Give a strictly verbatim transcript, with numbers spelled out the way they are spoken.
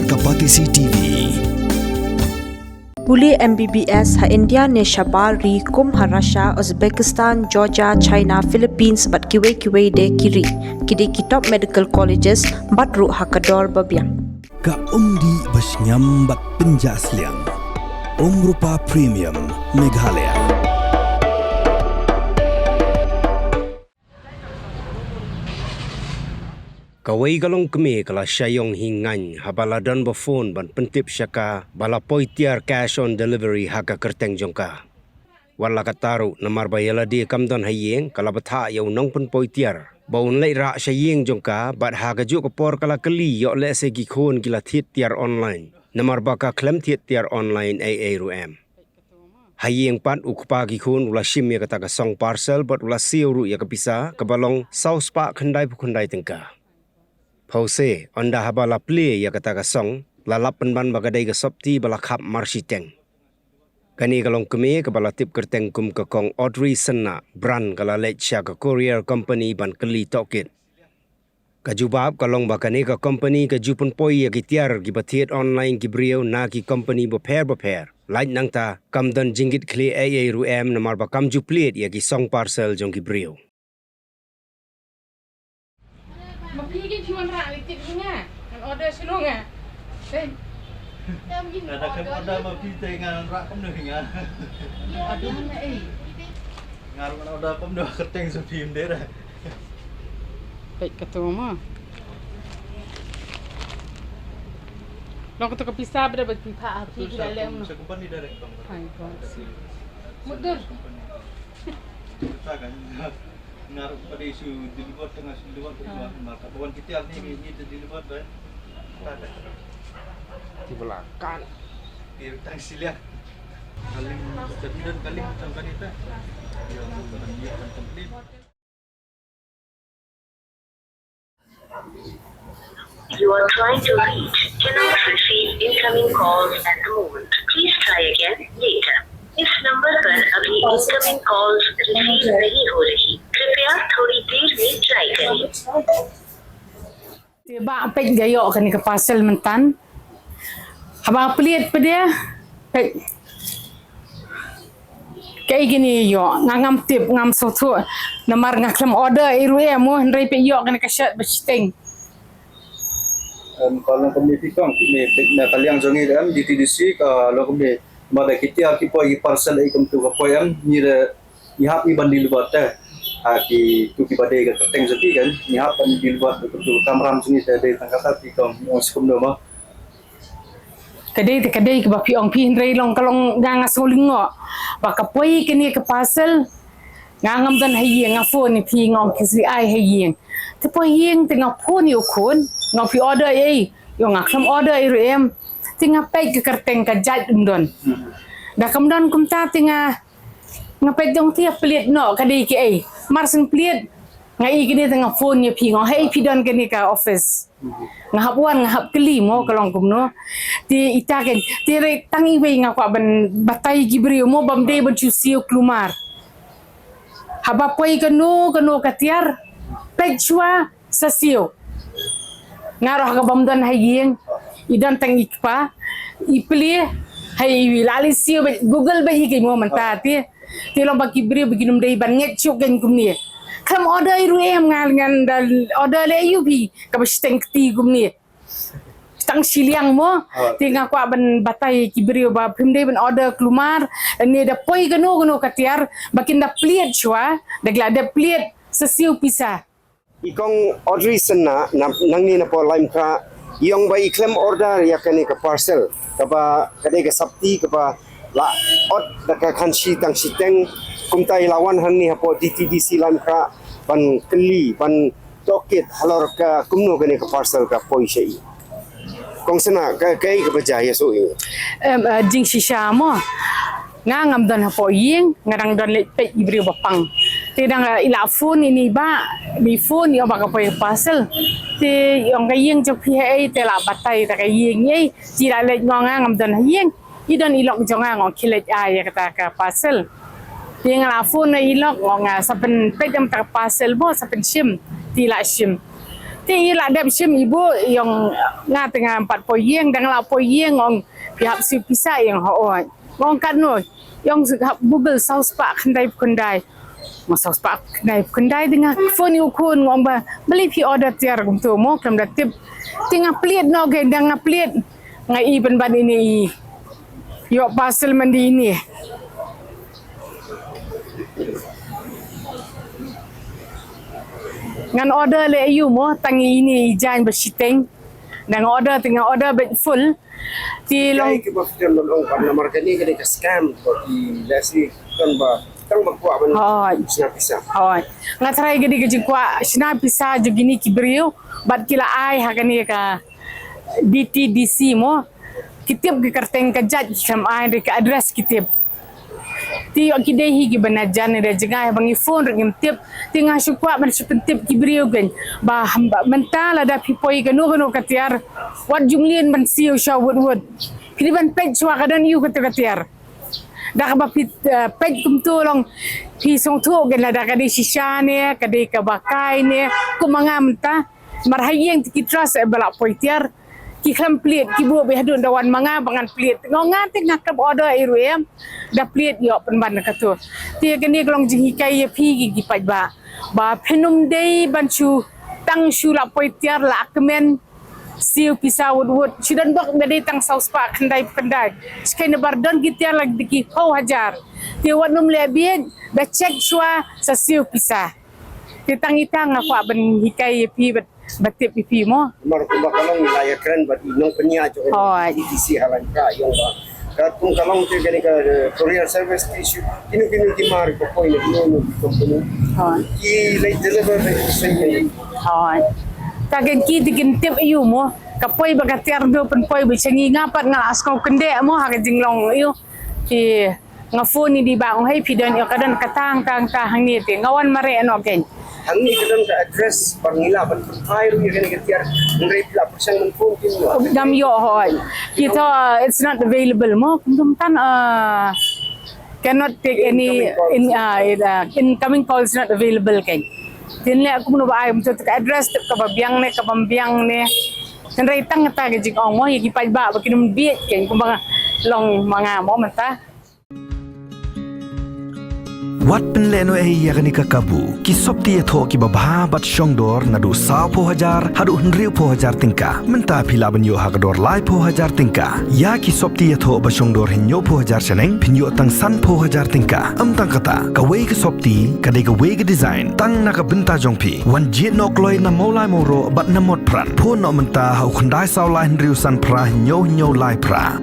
Kapatisi T V. Pule M B B S ha India ne shabar ri kum ha Russia, Uzbekistan, Georgia, China, Philippines bad kiwei kiwei de ki ri. Ki dei ki top medical colleges bad ruh ha ka dor ba biang. Ka umdih ba shngiam bad pynjah sliang. Umrupa Premium Meghalaya. Kawei ka longkmie ka la shah ïong hi ngaiñ haba la don ba phone ban pyntip sha ka ba la poi tiar cash on delivery ha ka kyrteng jong ka. Wat la katta ruh, namar ba ïa lade kam don ha ïing, ka la bthah ïa u nongpynpoi tiar ba un leit rah sha ïing jong ka, bad ha kajuh ka por ka la kylli ïoh lehse ki khun ki la thied tiar online, namar ba ka khlem thied tiar online ei ei ruh em. Ha ïing pat, u kpa ki khun u la shim ïa kata ka song parcel bad u la siew ruh ïa ka pisa kaba long saw spah khyndai phew khyndai tyngka. Phewse, ynda haba la plie ïa kata ka song, la lap pynban ba ka dei ka sopti ba la khap marshiteng. Kane ka longkmie kaba la tip kyrteng kum ka Kong Audrey Synnah Brand ka la leit sha ka courier company ban kylli tohkit. Ka jubab ka long ba kane ka company ka ju pynpoi ïa ki tiar kiba thied online ki briew na ki company bapher bapher. Lait nangta, kam don jingkit khlieh ei ei ruh em, namar ba kam ju plie ïa ki song parcel jong ki briew. Ma phi ki phi wan rah lipstick hi nga. Ngan order shuh nga. Hey. Nga da khlem order ma phi te ngan rah kumno hi nga. Aduh, nga ei. Nga ruh ngan order kumno, kyrteng sa phi ym dei re. Peit kato ma. Long kato ka pisa ba da ba phi phah ha phi ki da leh kumno. Sa company direct kong. Hai ko. Mudur. Sa kan. Nga ruh pat dei shu deliver, tang nga shu deliver pat. Ah. Marka ba wan ki tiar ni, ni, ni te deliver pat. Ti bela kan. Ni tang siliah. Kaling, jati dan kaling tang kan ita. Ya, bukan dia kan complete. You are trying to reach cannot receive incoming calls at the moment. Please try again later. इस नंबर पर अभी incoming calls receive नहीं हो रही। कृपया थोड़ी देर में try करें। Te ba peit nga ïoh kane ka parcel myntan. Haba plie pat de, peit. Kaei kine ïoh, nga ngam tip, ngam sngewthuh. Namar nga khlem order ei ruh em mo, hynrei peit ïoh kane ka shirt ba shiteng. Em, ka long kumne phi kong, kumne peit na ka liang jong ngi em, D T D C, ka long kumne, ma da ki tiar ki poi ki parcel ei kumtu ka poi em, ngi da ngi hap ngi ban deliver te. Ha kitu kiba dei ka kyrteng jong ki kan, ngi hap ban deliver te kumtu ka kamram jong ngi te dei tang kata phi kong, ngi ong shi kumno ma. Ka dei te ka dei kaba phi ong phi, hynrei long ka long nga nga sngewlyngngoh. Ba ka poi kane ka parcel, nga ngam don ha ïing, nga phone ïa phi nga ong ki sa ai ha ïing. Te poi ïing te nga phone ïa u khun, nga ong phi order ei, ïoh nga khlem order ei ruh em. Te nga peit ka kyrteng ka jait um don. Da kam don kumta te nga Nga peit dong te ïa plie noh ka dei kaei. Mar shen plie. Nga i kine te nga phone ïa phi nga ong, hei phi don kane ka office. Nga hap wan, nga hap kylli mo ka long kumno. Te ita ken, te re tang iwei nga kwah ban batai ki briew mo bym dei ban shu siew kulmar. Haba poi kano kano ka tiar. Peit shuwa. Sa siew. Nga ruh ha kaba ym don ha ïing. I don tang i kpa. I plie. Hai i la leit siew bad Google bad i kei mo mynta te. Te long ba ki briew ba kin ym dei ban ngeit shuh kein kumne. Khlem order ei ruh em nga ngan da order leh ïa u phi. Kaba shiteng kti kumne. Tang shiliang mo. Te nga kwah ban batai ki briew ba phim dei ban order kulmar. Ne da poi kano kano ka tiar. Ba kin da plie shuwa. Da ki la da plie. Sa siew pisa. I kong Audrey Synnah na, nangne na por Laitumkhrah, i ong ba i khlem order ïa kane ka parcel kaba ka dei ka sopti kaba la ot da ka khanshi tang shiteng, kumta i la wan hangne hapoh D T D C Laitumkhrah ban kylli ban tohkit halor ka kumno kane ka parcel ka poi sha i. Kong Synnah, ka, kaei kaba jia ïa shuh ïa ngi? Em, eh, jingshisha mo. Nga ngam don hapoh ïing, nga dang don leit peit i briew ba pang. Te dang, eh, i la phone ïa i bah, i phone i ong ba ka poi parcel. Te i ong ka ïing jong phi haei, te la batai ta ka ïing ei. Te i la leit nga ong nga ngam don ha ïing. I don i lok jong nga, nga ong khie leit ai ïa kata ka parcel. Te nga la phone ïa i lok, nga ong sa pynpeit ïa kata ka parcel mo, sa pynshim. Te i la shim. Te i la dep shim i buh, i ong nga te nga em pat poi ïing, dang la poi ïing, ong phi hap siew pisa, i ong hooid. Nga ong katno, i ong hap bubul saw spah khyndai phew khyndai. Nga saw spah khyndai phew khyndai, te nga phone ïa u khun, nga ong ba balei phi order tiar kumto mo, khlem da tip. Te nga plied noh, ke dang nga plied. Nga i pynban ine i ïoh parcel man di ine. Ngan order leh ïa u mo, tang ine i jaiñ ba shiteng. Dang order, te nga order beit full. Te long. Jaiñ ki ba phi don ban ong, namar kane ka dei ka scam, ba ki lehse don ba tang ba kwah ban. Hooid. Shna pisa. Hooid. Nga tharai ka dei ka jingkwah shna pisa jong kine ki briew, bad ki la ai ha kane ka D T D C mo. Ki tip ki kyrteng ka jait, ki khlem ai, dei ka address ki tip. Te ïoh ki dei hi ki ba na jan, da jngai ba ngi phone ruh ngim tip. Te nga shu kwah ban shu pyntip ki briew kein ba, ba mynta lada phi poi kano kano ka tiar, wat ju leit ban siew sha wut wut. Phi dei ban peit shuwa ka don aiu kato ka tiar. Da kaba phi, eh, peit kumto long, phi sngewthuh kein lada ka dei shisha ne, ka dei kaba kai ne, kum ma nga mynta. Mar ha ïing te ki trust, eh, ba la poi tiar. Ki khlem plied, ki buh beit haduh da wan ma nga ba ngan plied. Nga ong nga te nga khlem order ei ruh em. Da plied ïoh pynban kato. Te kane ka long jinghikai ïa phi ki, ki paidbah. Ba phin ym dei ban shu tang shu la poi tiar la kmen siew pisa wut wut. Shu don bok ba dei tang saw spah khyndai phew khyndai. Shkai na bar don ki tiar la ki phew hajar. Te wat nym leh bieit, da check shuwa sa siew pisa. Te tang ita nga kwah ban hikai ïa phi bad ba tip ïa phi mo. Namar kumba ka long la ïakren bad i nongpynïaid jong. Hooid. T T C ha Laitkra, i ong ba ka kum ka long te kane ka, eh, courier service, ki shu kino kino ki mar ka poi na kino kino ki company. Hooid. Ki leit deliver na ki seng. Hooid. Ka ken ki te kin tip aiu mo. Ka poi ba ka tiar, duh pynpoi beit sha ngi, nga pat nga la sngewkynduh mo ha ka jinglong aiu. Ki Nga phone ïa i dei ba ong hei phi don ïa ka don kata kata hangne, te nga wan mareh noh kein. Hangne ka don ka address ba ngi lah ban pynphai ruh ïa kane ka tiar, hynrei phi la pyrshang ban phone kim ïoh. Ngam ïoh hooid. Ki to, uh, it's not available mo. Kumta, uh, cannot take any incoming calls. In, uh, in, uh, incoming call is not available kein. Te leh kumno ba ai kumto, ka address tip kaba biang ne kabym biang ne. Hynrei tang kata ka jingong mo ïa ki paidbah ba kin ym bieit kein kumba long ma nga mo mynta. Wat pynlehnohei ïa kane ka kabu. Ki sopti ïathoh kiba bha bad shongdor naduh sawphew hajar haduh hynriewphew hajar tyngka. Mynta phi lah ban ïoh ha ka dor laiphew hajar tyngka. Ïa ki sopti ïathoh ba shongdor hynñiewphew hajar shaneng phin ïoh tang sanphew hajar tyngka. Ym tang kata, kawei ka sopti ka dei kawei ka design tang na ka bynta jong phi. Wan jied noh kloi na mawlai mawroh bad na mot phran. Phone noh mynta ha u khyndai saw lai hynriew san phra hynñiew hynñiew lai phra.